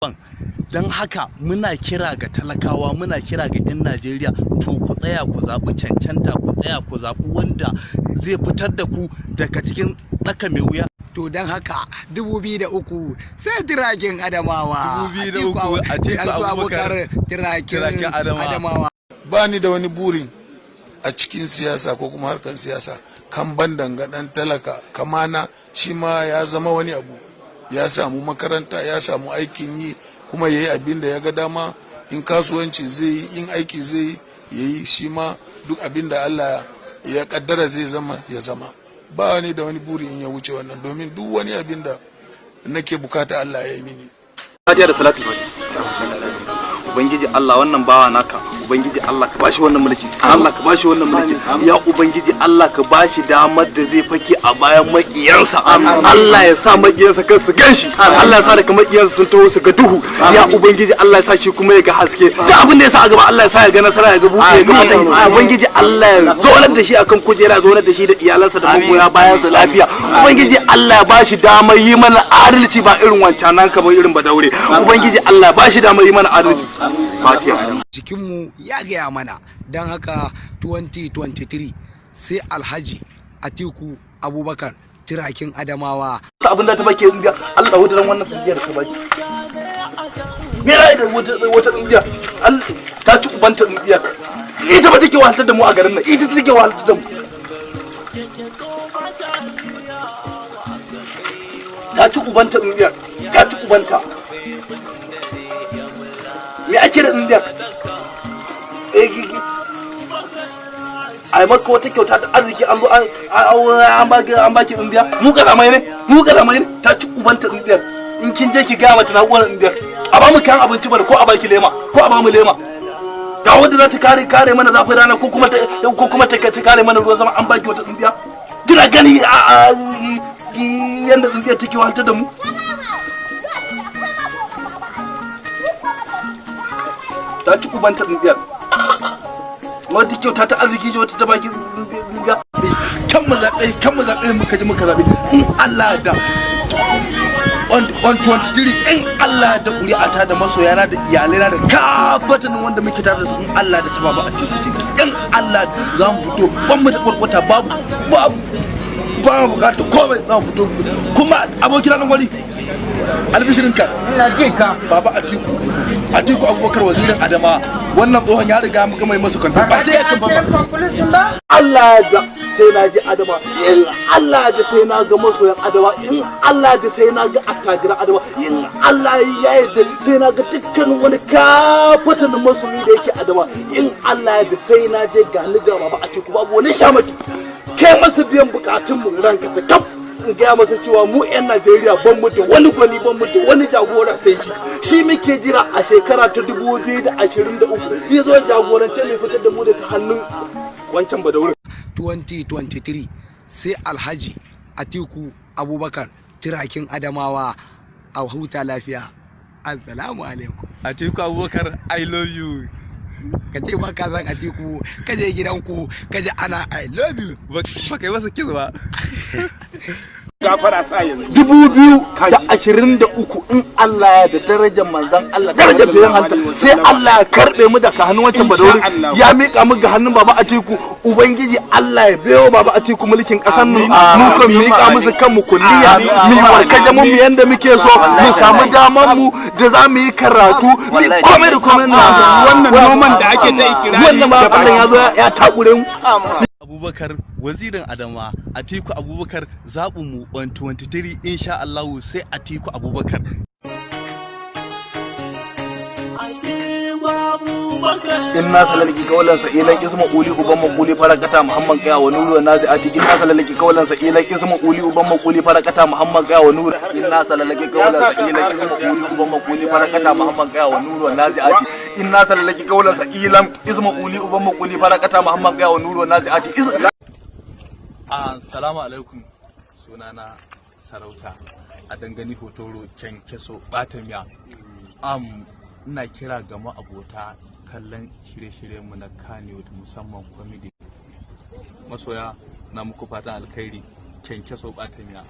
Don haka muna kira ga talakawa, muna kira ga 'yan Najeriya, to ku tsaya ku zaɓi cancanta, ku tsaya ku zaɓi wanda zai fitar da ku daga cikin tsaka mai wuya. To don haka 2003 sai turakin Adamawa. 2003 Atiku Abubakar turakin Adamawa. Ba ni da wani burin a cikin siyasa ko kuma harkar siyasa kan ban dangadan talaka kamana, shi ma ya zama wani abu, ya samu makaranta, ya samu aikin yi, kuma ya yi abin da ya ga dama. In kasuwanci zai yi, in aiki zai yi, ya yi shi ma. Duk abin da Allah ya kaddara zai zama, ya zama. Ba wani da wani buri in ya wuce wannan, domin duk wani abin da nake bukata Allah ya yi mini. Fatiha da salatu. Ubangiji Allah, wannan bawa naka, Ubangiji Allah, ka bashi wannan mulki. Allah, ka bashi wannan mulki. Ya Ubangiji Allah, ka bashi damar da zai fake a bayan makiyansa. Allah ya sa makiyansa kan su ganshi. Allah ya sa daga makiyansa sun taho su ga duhu. Ya Ubangiji Allah, ya sa shi kuma ya ga haske. Duk abin da ya sa a gaba, Allah ya sa ya ga nasara, ya ga buɗe, ya ga fatahi. Ubangiji Allah ya zaunar da shi akan kujera, ya zaunar da shi da iyalansa da magoya bayansa lafiya. Ubangiji Allah ya bashi damar yi mana adalci, ba irin wancan nan ka ba, irin ba daure. Ubangiji Allah ya bashi damar yi mana adalci. Fatiha. Jikinmu ya gaya mana. Don haka 2023 sai Alhaji Atiku Abubakar, turakin Adamawa. Abin da ta bake indiya, Allah wata ran wannan tsinjiyar ta baki me rai da wata wata tsinjiya ta ci ubanta. Tsinjiyar ita ba take wahalar da mu a garin nan, ita take wahalar da mu. Ta ci ubanta tsinjiyar, ta ci ubanta. Me ake da tsinjiyar? Eh, gigi ai maka wata kyauta ta arziki, an zo an baki tsindiya. Mu kalamai ne, mu kalamai ne. Ta ci ubanta tsindiyar. In kin je ki ga mata na uwar tsindiyar. A ba mu kayan abinci bane, ko a baki lema, ko a ba mu lema. Ga wanda za ta kare mana zafin rana, ko kuma ta kare mana ruwan sama, an baki wata tsindiya. Kina gani a yanda tsindiyar take wahaltar da mu. Ta ci ubanta tsindiyar. Wata kyauta ta arziki ce wata ta baki tsindiya. Kan mu zaɓe, kan mu zaɓe, muka ji muka zaɓe. In Allah da on 23, in Allah da ƙuri'ata da masoyana da iyalaina da kafatanin wanda muke tare da su, in Allah da ta babu a cikin, in Allah za mu fito ban mu da kwarkwata, babu babu, ba mu bukatar komai, za mu fito. Kuma abokin nan gwari, albishirinka. Ina jin ka. Baba Atiku, Atiku Abubakar, wazirin Adama, wannan tsohon ya riga muka mai masa kamfe, ba sai ya ci ba. Ba. Allah ya sai na ji Adama, in Allah ya sai na ga masoyan Adama, in Allah ya sai na ga attajiran Adama, in Allah ya yarda sai na ga dukkan wani kafatan masoyi da yake Adama. In Allah ya sai na je ga ni ga baba Atiku, babu wani shamaki kai masa biyan bukatun mu ranka ta kaf. In gaya masa cewa mu 'yan Najeriya ban mu da wani gwani, ban mu da wani jagora sai shi. Shi muke jira a shekara ta 2023 ya zo ya jagorance mai fitar da mu daga hannun wancan badaurin. 2023 sai Alhaji Atiku Abubakar, turakin Adamawa. A huta lafiya. Assalamu alaikum. Atiku Abubakar, I love you. Ka ce ba ka san Atiku, ka je gidanku ka je ana "I love you". Ba kai masa kiss ba. Gafara sa yanzu. 2023, in Allah ya da darajar manzon Allah, darajar biyan halitta, sai Allah ya karbe mu daga hannun wancan badauri, ya mika mu ga hannun baba Atiku. Ubangiji Allah ya bayo baba Atiku mulkin kasar nan. Mu kan mika musu kanmu kulliya, mu yi warkaje mu yanda muke so, mu samu damar mu da za mu yi karatu, mu yi komai da komai na wannan noman da ake ta ikirari. Wannan ba Allah ya zo ya takure mu. Abubakar, wazirin Adama, Atiku Abubakar, zaɓinmu on 23, insha Allahu sai Atiku Abubakar. Inna salalaki kawalan sa ilan isma uli uban makuli farakata Muhammad kaya wa nuru nazi ati. Inna salalaki kawalan sa ilan isma uli uban makuli farakata Muhammad kaya wa nuru. Inna salalaki kawalan sa ilan isma uli uban makuli farakata Muhammad kaya wa nuru nazi ati. Inna salalaki kawalan sa ilan isma uli uban makuli farakata Muhammad kaya wa nuru nazi ati. Assalamu alaikum. Sunana Sarauta a dangane Hotoro Kyankyaso Bata Miya. Ina kira ga ma'abota kallon shirye-shiryenmu na Kannywood, musamman comedy. Masoya na muku fatan alkhairi. Kyankyaso Bata Miya.